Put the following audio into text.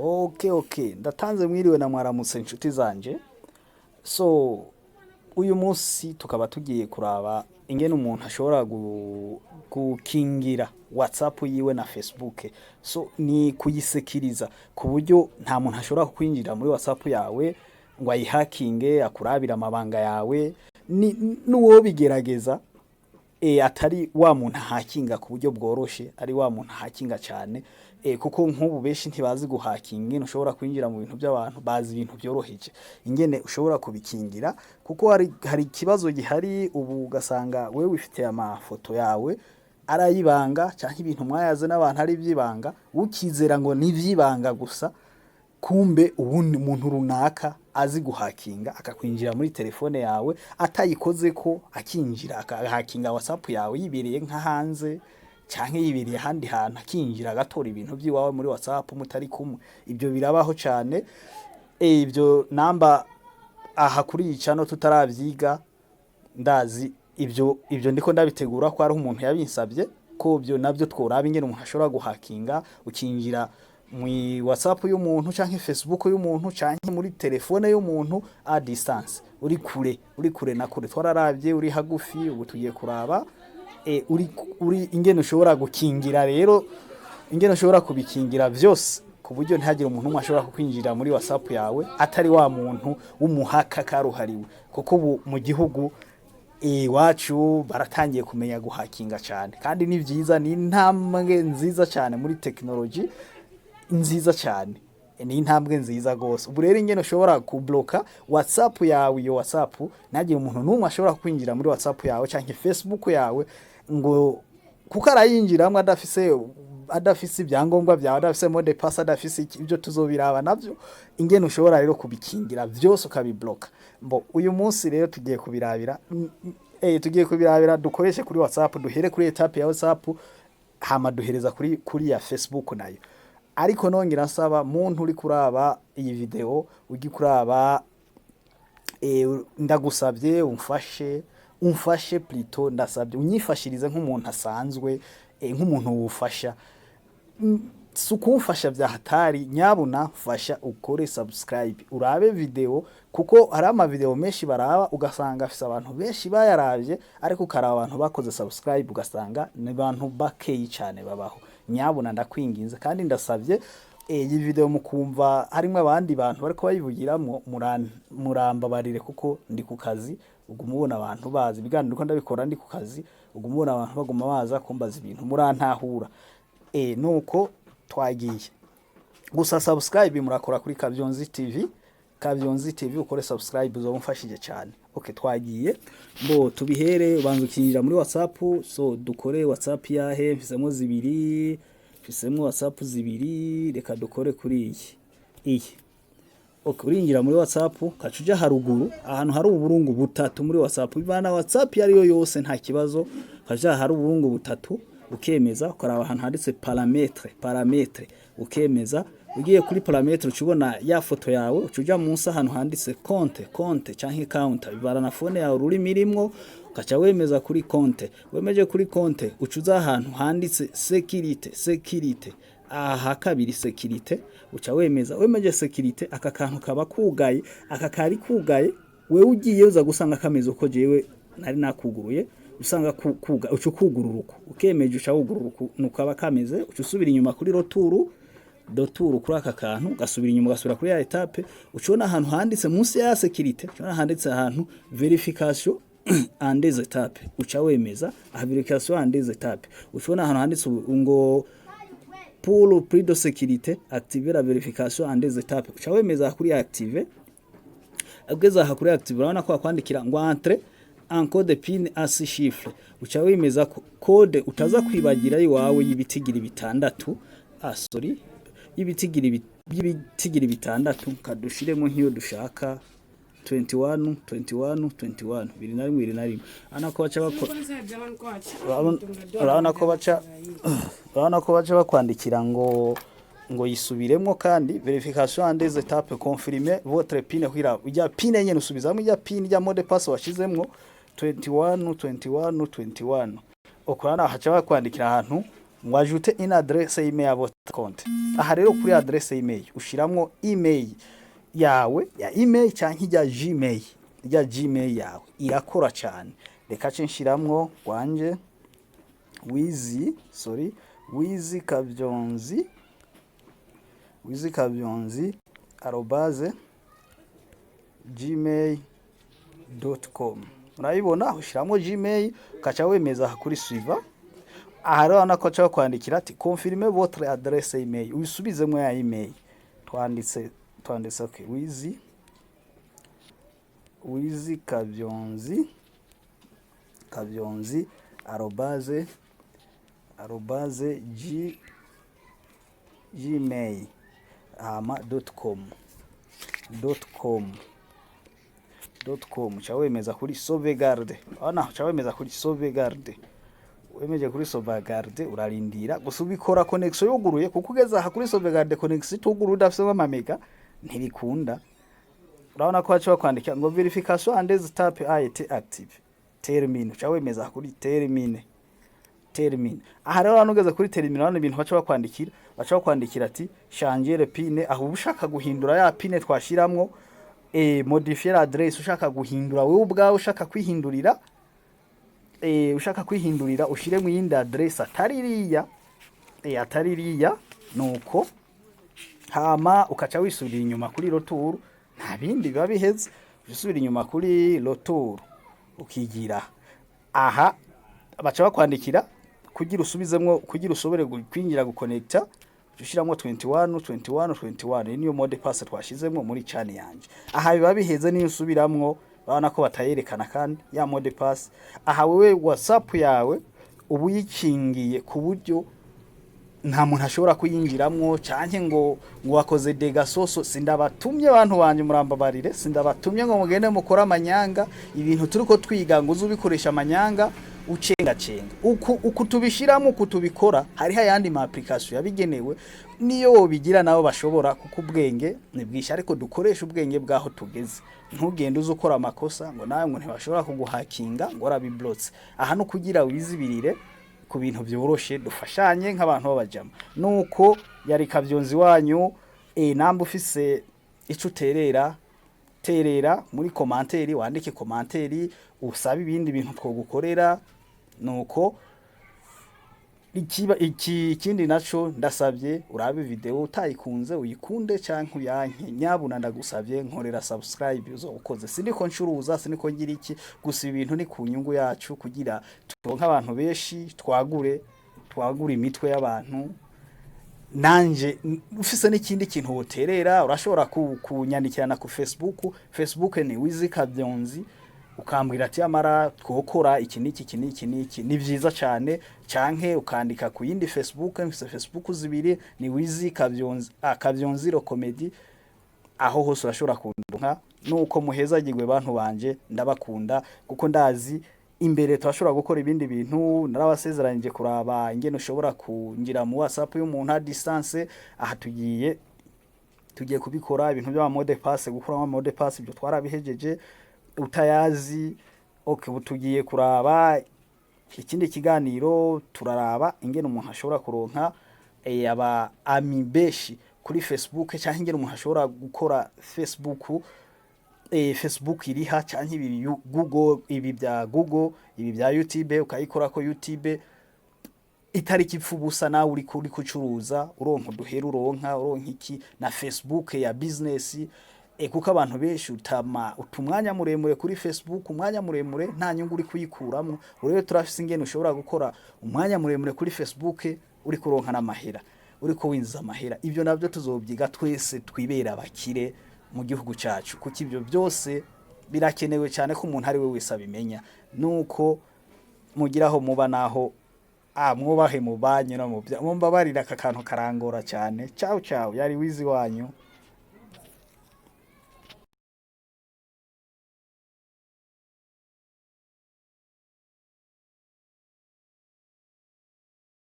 Okay, ndatanze mwiriwe na mwaramutse, inshuti zanje. So uyu munsi tukaba tugiye kuraba ingene umuntu ashobora gukingira WhatsApp yiwe na Facebook. So ni kuyisekiriza ku buryo nta muntu ashobora kwinjira muri WhatsApp yawe ngo ayihakinge, akurabire amabanga yawe. Ni n'uwo bigerageza atari wa muntu ahakinga ku buryo bworoshe, ari wa muntu ahakinga cyane, kuko nk'ubu benshi ntibazi guhakinga ingene ushobora kwinjira mu bintu by'abantu, bazi ibintu byoroheje ingene ushobora kubikingira, kuko hari ikibazo gihari ubu, ugasanga wewe wifitiye amafoto yawe ari ay'ibanga canke ibintu mwayaze n'abantu ari ivy'ibanga, ukizera ngo ni ivy'ibanga gusa, kumbe ubundi muntu runaka azi guhakinga akakwinjira muri telefone yawe atayikoze ko, akinjira akahakinga WhatsApp yawe yibereye nka hanze canke yibereye ahandi hantu, akinjira agatora ibintu by'iwawe muri WhatsApp mutari kumwe. Ibyo birabaho cane. Ibyo namba aha kuri iyi channel tutaravyiga, ndazi ibyo ndiko ndabitegura, ko ari umuntu yabinsabye ko byo nabyo tworaba ingene umuntu ashobora guhakinga, ukinjira mu WhatsApp y'umuntu canke Facebook y'umuntu canke muri telefone y'umuntu à distance, uri kure, uri kure na kure. Twararavye uri hagufi, ubu tugiye kuraba uri ingene ushobora gukingira rero, ingene ushobora kubikingira vyose ku buryo ntihagire umuntu umwe ashobora kukwinjira muri WhatsApp yawe atari wa muntu w'umuhaka karuhariwe, kuko ubu mu gihugu iwacu baratangiye kumenya guhakinga cyane, kandi ni byiza, ni intambwe nziza cyane muri tekinoloji nziza cyane, ni intambwe nziza gose. Ubu rero ingene ushobora kubloka WhatsApp yawe, iyo WhatsApp ntihagire umuntu n'umwe ashobora kwinjira muri WhatsApp yawe canke Facebook yawe, ngo kuko arayinjiramwo adafise ibyangombwa byawe, adafise mot de passe, adafise iki, ibyo tuzobiraba navyo ingene ushobora rero kubikingira vyose, ukabibloka. Mbo uyu munsi rero tugiye kubirabira dukoreshe kuri WhatsApp, duhere kuri étape ya WhatsApp, hama duhereza kuri ya Facebook nayo. Ariko nongera nsaba muntu uri kuraba iyi video, ugi kuraba, ndagusabye umfashe, plutôt ndasabye unyifashirize nk'umuntu asanzwe, nk'umuntu wufasha. Si ukumfasha vya hatari, nyabuna mfasha ukore subscribe, urabe video, kuko hari ama video menshi baraba ugasanga afise abantu benshi bayaravye, ariko ukaraba abantu bakoze subscribe ugasanga ni abantu bakeyi cane babaho. Nyabuna ndakwinginze kandi ndasabye, iyi video mukumva harimwo abandi bantu bariko bayivugiramwo, murambabarire kuko ndi ku kazi. Uguma ubona abantu baza, ibiganiro ndiko ndabikora ndi ku kazi, uguma ubona abantu baguma baza kumbaza ibintu, murantahura. Nuko twagiye gusa subscribe murakora kuri Kavyonzi TV, Kavyonzi TV, ukore subscribe uzoba umfashije cyane. Okay, twagiye. Mbo tubihere, ubanza ukinjira muri WhatsApp. So dukore WhatsApp yahe? Mfisemo zibiri, mfisemo WhatsApp zibiri, reka dukore kuri iyi. Okay, urinjira muri WhatsApp, ukaca uja haruguru ahantu hari uburungu butatu muri WhatsApp. Ivana WhatsApp iyo ariyo yose, nta kibazo. Ukaja hari uburungu butatu, ukemeza, ukaraba ahantu handitse paramètres, paramètres, ukemeza. Ugiye kuri paramètres, uca ubona ya foto yawe, uca uja munsi ahantu handitse compte, compte canke counter, bivana na phone yawe ururimi irimwo, ukaca wemeza kuri compte. Wemeje kuri compte, uca uza ahantu handitse sécurité, sécurité, aha kabiri, sécurité, uca wemeza. Wemeje sécurité, aka kantu kaba kugaye, aka kari kugaye. Wewe ugiye uza gusanga kameze uko jewe nari nakuguruye, usanga kuga, uca ukugurura uko ukemeje, uca wugurura uku, nuko aba kameze. Uca usubira inyuma kuri retour, retour kuri aka kantu, ugasubira inyuma, ugasubira kuri ya étape, uca ubona ahantu handitse munsi ya sécurité, uca ubona handitse ahantu vérification en deux étapes, uca wemeza aha vérification en deux étapes. Uca ubona ahantu handitse ngo pour plus de sécurité, activer la vérification en deux étapes, uca wemeza kuri activer. Ugeze aha kuri activer, urabona ko bakwandikira ngo entre un code PIN à six chiffres, uca wemeza ko code utaza kwibagira iwawe y'ibitigiri bitandatu, ah sorry, y'ibitigiri bitandatu. Kadushiremo nk'iyo dushaka, 21 21 21, 21 21. Urabona ko baca bakora, urabona ko baca bakwandikira ngo yisubiremwo kandi vérification en deux étapes, confirmer votre PIN, kugira ijya PIN nyene usubizamo ijya PIN, ijya mot de passe washizemwo, 21 21 21. Ukurana haca bakwandikira ahantu Ngo "Ajoutez une adresse email à votre compte." Aha rero kuri adresse email ushiramwo email yawe ya email canke ijya Gmail. Ijya Gmail yawe irakora cyane. Reka ce nshiramwo wanje Wizi, sorry, Wizi Kabyonzi, wizikabyonzi@gmail.com. Urabibona, ushiramwo Gmail, ukaca wemeza aha kuri "suivant". Aha rero urabona ko aca kwandikira ati "Confirmez votre adresse email." Uyisubizemwo ya email twanditse. Okay, Wizi Kabyonzi arobase gmail hama .com .com .com. Uca wemeza kuri "sauvegarde". Urabona, uca wemeza kuri "sauvegarde". Wemeje kuri "sauvegarde", urarindira gusa. Ubikora connexion yuguruye, kuko ugeze aha kuri "sauvegarde" connexion ituguruye, udafise ama méga, ntibikunda. Urabona ko baca bakwandika ngo "Vérification en deux étapes a été active, termine." Uca wemeza kuri "termine". Termine. Aha rero hano ugeze kuri "termine", urabona ibintu baca bakwandikira. Baca bakwandikira ati "Changer le PIN". Aho uba ushaka guhindura ya PIN twashiramwo, "modifier l'adresse", ushaka guhindura wewe ubwawe, ushaka kwihindurira, ushaka kwihindurira ushiremo iyindi adresse atari iriya, atari iriya. Nuko hama ukaca wisubira inyuma kuri "retour". Nta bindi, biba biheze. Usubira inyuma kuri "retour", ukigira aha baca bakwandikira kugira usubizemwo, kugira ushobore kwinjira, guconnecta, ushiramwo 21 21 21. Iyi niyo mot de passe twashizemwo muri channel yanje. Aha biba biheze. Niyo usubiramwo, urabona ko batayerekana kandi ya mot de passe. Aha wewe WhatsApp yawe uba uyikingiye ku buryo nta muntu ashobora kuyinjiramwo canke ngo wakoze dega soso. Sindabatumye, abantu banje, murambabarire, sindabatumye ngo mugende mukore amanyanga. Ibintu turiko twiga ngo uze ubikoresha amanyanga, ucengacenga uku tubishiramo, uku tubikora. Hariho ayandi ma application yabigenewe, niyo wobigira nabo bashobora, kuko ubwenge ni bwinshi, ariko dukoresha ubwenge bwaho tugeze. Ntugende uze ukora amakosa ngo nawe ngo ntibashobora kuguhakinga, ngo warabiblotse. Aha no kugira wizibirire ku bintu byoroshe, dufashanye nk'abantu b'abajama. Nuko yari Kavyonzi wanyu. Namba ufise ico uterera, terera muri commentaire, wandike commentaire usaba ibindi bintu twogukorera. Nuko ikiba iki ikindi naco, ndasabye urabe video, utayikunze uyikunde canke uyanke, nyabuna ndagusabye nkorera subscribe, uzobukoze. Siniko ncuruza, siniko ngira iki, gusa ibintu ni ku nyungu yacu, kugira turonke abantu benshi, twagure imitwe y'abantu. Nanje ufise n'ikindi kintu woterera, urashobora kunyandikirana ku Facebook. Facebook ni Wizi Kabyonzi. Ukambwira ati amara twokora iki n'iki, iki n'iki n'iki, ni vyiza cyane. Canke ukandika ku yindi Facebook, mfise Facebook zibiri, ni Wizi Kabyonzi, Kabyonziro Comedy. Aho hose urashobora kundonka. Nuko muhezagirwe, bantu banje, ndabakunda, kuko ndazi imbere turashobora gukora ibindi bintu. Narabasezeranyije kuraba ingene ushobora kunjira mu WhatsApp y'umuntu à distance. Aha tugiye kubikora, ibintu by'ama mot de passe, gukuramo mot de passe, ibyo twarabihejeje utayazi. Okay, ubu tugiye kuraba ikindi kiganiro, turaraba ingene umuntu ashobora kuronka aba amis benshi kuri Facebook, cyangwa ingene umuntu ashobora gukora Facebook, Facebook iriha, canke ibi Google, ibi bya Google, ibi bya YouTube, ukayikora ko YouTube itariki ipfa ubusa, nawe uri kucuruza, uronka uduhera, uronka iki, na Facebook ya business, kuko abantu benshi utama utumwanya muremure kuri Facebook, umwanya muremure nta nyungu uri kuyikuramwo. Rero turafise ingene ushobora gukora umwanya muremure kuri Facebook uri kuronka n'amahera, uri ko winjiza amahera. Ibyo nabyo tuzobyiga twese, twibera abakire mu gihugu cyacu, kuko ibyo byose birakenewe cyane ko umuntu ari we wese abimenya. Nuko mugiraho muba naho mwubahe mu banyu no mu bya mumbabarira, aka kantu karangora cyane. Ciao ciao, yari Wizi wanyu.